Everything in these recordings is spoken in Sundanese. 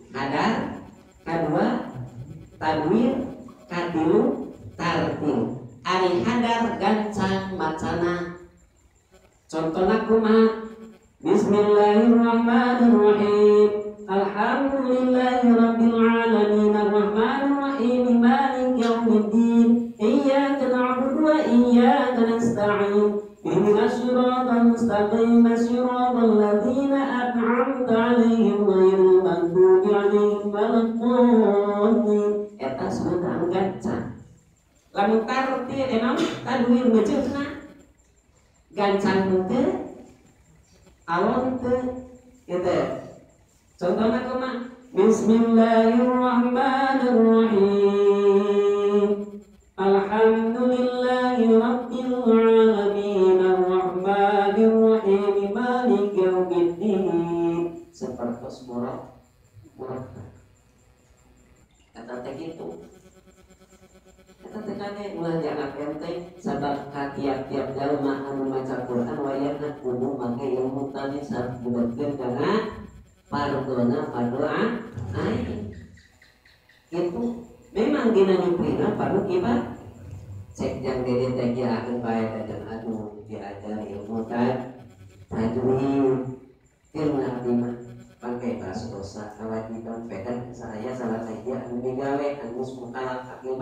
Hadar, kadua tadwir, katilu tartil. Ari hadar gancang macana. Contohna kumaha? Bismillahirrahmanirrahim. Alhamdulillahirabbil alamin arrahmanirrahim maliki yaumiddin. Iyyaka na'budu wa iyyaka nasta'in. Ihdinas siratal mustaqim siratal ladzina an'amta 'alaihim ghairil maghdubi 'alaihim waladdallin. Eta sunah anu gancang. Lamun tartil emang tadwir meuceutna gancang henteu alon teu gitu. Contohna kumaha? Bismillahirrahmanirrahim. Alhamdulillahi rabbil alamin arrahmanirrahim maliki yaumiddin. Sapertos murah murah. Eta teh kitu. Eta teh kade ulah dianggap enteng sabab ka tiap-tiap jalma anu maca Quran wayahna kudu make ilmu tadi sabudkeun kana fardona fardoa ain. Itu memang dina nyuprina fardu kifayah. Cek jang dede teh kiakeun bae teh jang aduh diajar ilmu tajwid. Ilmu abdi mah pangke bahasa dosa kewajiban pedan saya salah sahiji anu migawe anu mukalaf akil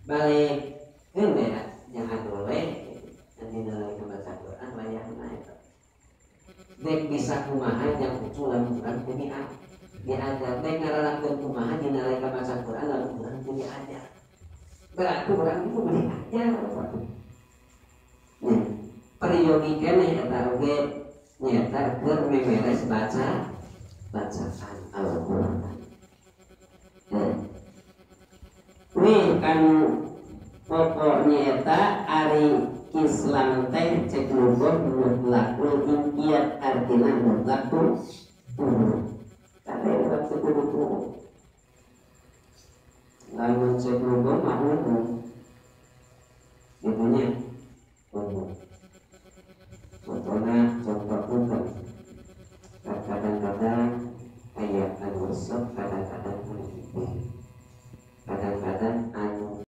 balik keun we jang aduh we dina lagi baca Quran wayahna eta. Dek bisa kumaha jang ucul lamun urang teu diajar. Dek ngaralangkeun kumaha dina lagi baca Quran lamun urang teu diajar. Berarti urang itu diajar. Nya peryogi keneh eta oge nyaeta keur memeres baca bacaan Al-Qur'an. Wih kan pokoknya eta ari Islam teh cek lugoh mutlakul inqiyad artina mutlakul turun. Kata urang teu kudu turun. Lamun cek lugoh mah umum.